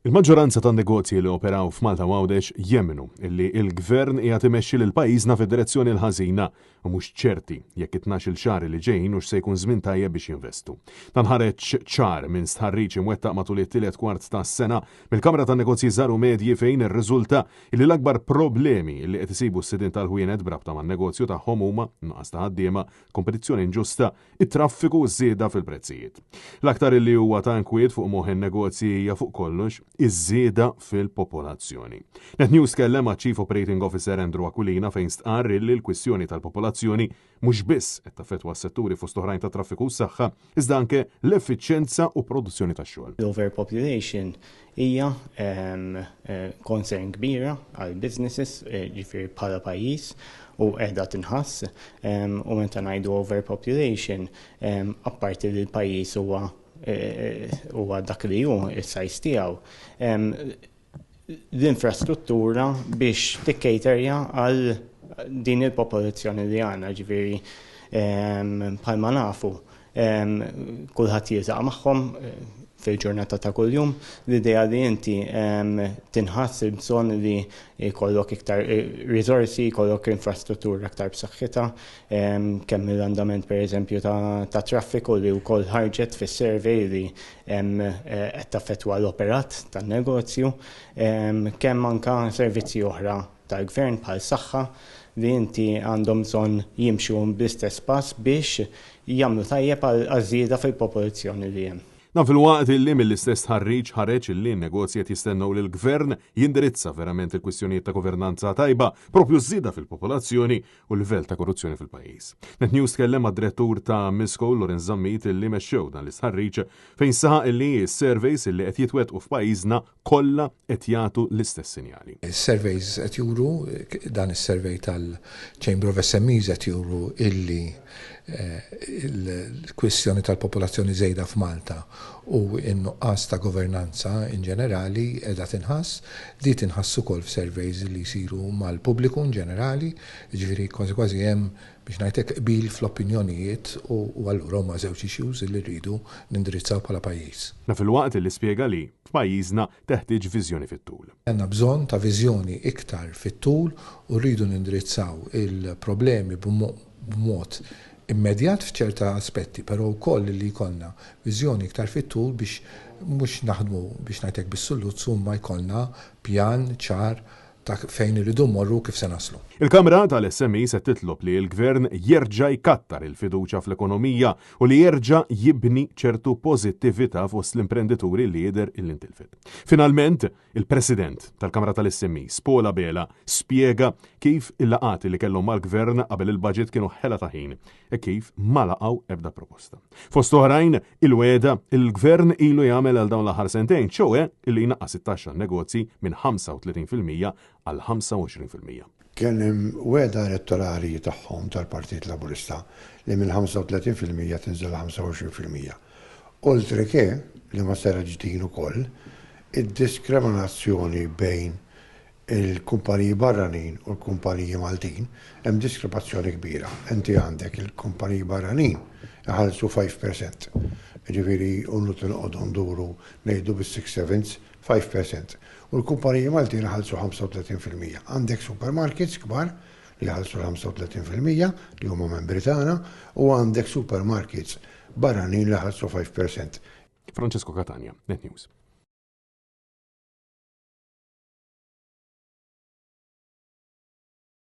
Il-maġġoranza tan-negozji li operaw f'Malta u Għawdex jemmnu li l-Gvern qiegħed imexxi lil pajjiżna fid-direzzjoni l-ħażina u mhux ċerti jekk it-tnax-il xahar li ġejjin hux se jkun żmien tajjeb biex jinvestu. Dan ħareġ ċar minn stħarriġ imwettaq matul it-tielet kwart tas-sena mill-Kamra tan-Negozji Żgħar u Medji fejn irriżulta li l-akbar problemi li qed isibu s-sidien tal-ħwienet b'rabta man-negozju tagħhom huma nuqqas ta' ħaddiema, kompetizzjoni inġusta, it-traffiku u ż-żieda fil-prezzijiet. L-aktar li huwa ta' inkwiet fuq moħħ in-negozji hija fuq kollox iż-żieda fil-popolazzjoni. Net News tkellem ma' Chief Operating Officer Andrew Aquilina fejn stqarr illi l-kwistjoni tal-popolazzjoni mhux biss qed taffettwa s-setturi fost oħrajn tat-traffiku u s-saħħa, iżda anke l-effiċjenza u produzzjoni tax-xogħol. L-overpopulation hija concern kbira għal businesses, ġifieri bħala pajjiż u qiegħda tinħass. U meta ngħidu overpopulation, apparti li l-pajjiż huwa huwa dak li hu, is-size tiegħu, l-infrastruttura biex tikkaterja għal din il-popolazzjoni li għandna, ġifieri bħalma nafu kulħadd jiltaqa' magħhom fil-ġurnata ta' kuljum, l-idea li inti tinħass il-bżonn li jkollok iktar riżorsi, jkollok infrastruttura aktar b'saħħitha, kemm l-andament pereżempju ta' traffiku li wkoll ħarġet fis-survey li qed taffettwa l-operat tan-negozju, kemm anke servizzi oħra tal-gvern bħal saħħa li inti għandhom bżonn jimxu bl-istess pass biex jagħmlu tajjeb għaż-żieda fil-popolazzjoni li hemm. Dan filwaqt illi mill-istess stħarriġ ħareġ illi n-negozji qed jistennew li l-Gvern jindirizza verament il-kwistjonijiet ta' governanza tajba, propju ż-żieda fil-popolazzjoni u l-livell ta' korruzzjoni fil-pajjiż. Net News tkellem mad-Direttur ta' Misco Lawrence Zammit illi mexxew dan l-istħarriġ fejn saħaq illi s-surveys illi qed jitwettqu f'pajjiżna kollha qed jagħtu l-istess sinjali. Is-surveys qed juru, dan is-survey tal-Chamber of SMEs qed juru illi l-kwistjoni tal-popolazzjoni żejda f'Malta u n-nuqqas ta' governanza in ġenerali qiegħda tinħass. Di tinħass ukoll f'surveys li jsiru mal-pubbliku in ġenerali, jiġifieri kważi kważi hemm biex ngħid hekk qbil fl-opinjonijiet u allura huma żewġ issues li rridu nindirizzaw bħala pajjiż. Dan filwaqt li spjega li f'pajjiżna teħtieġ viżjoni fit-tul. Għandna bżonn ta' viżjoni iktar fit-tul u rridu nindirizzaw il-problemi b'mod immedjat f'ċerta aspetti, però wkoll li jkollna viżjoni iktar fit-tul biex mhux naħdmu biex ngħid hekk bis-sulluzzu imma jkollna pjan ċar ta' fejn irridu mmorru u kif se naslu. Il-Kamra tal-SMEs qed titlob li l-Gvern jerġa' jkattar il-fiduċja fl-ekonomija u li jerġa' jibni ċertu pożittività fost l-imprendituri li jidher illi ntilfet. Finalment, il-President tal-Kamra tal-SMEs, Paul Abela, spjega kif il-laqgħat li kellhom mal-Gvern qabel il-budget kienu ħela ta' ħin e kif ma laqgħu ebda proposta. Fost oħrajn, il-wegħda il-Gvern ilu jagħmel għal dawn l-aħħar sentejn, ċoe illi jnaqqas it-taxxa għan-negozji minn 35% għal 25%. Kien hemm wegħda elettorali tagħhom tal-Partit Laburista li minn 35% tinżel għal 25%. Oltre che, li ma saretx din ukoll, id-diskriminazzjoni bejn il-kumpaniji barranin u l-kumpaniji Maltin, hemm diskrepazzjoni kbira. Inti għandek il-kumpaniji barranin iħallsu 5%. Jiġifieri inutli noqogħdu nduru ngħidu bis-six sevens, 5%. U l-kumpaniji Maltin iħallsu 35%. Għandek supermarkets kbar li jħallsu l-35% li huma membri tagħna u għandek supermarkets barranin li jħallsu 5%. Francesco Catania, Net News.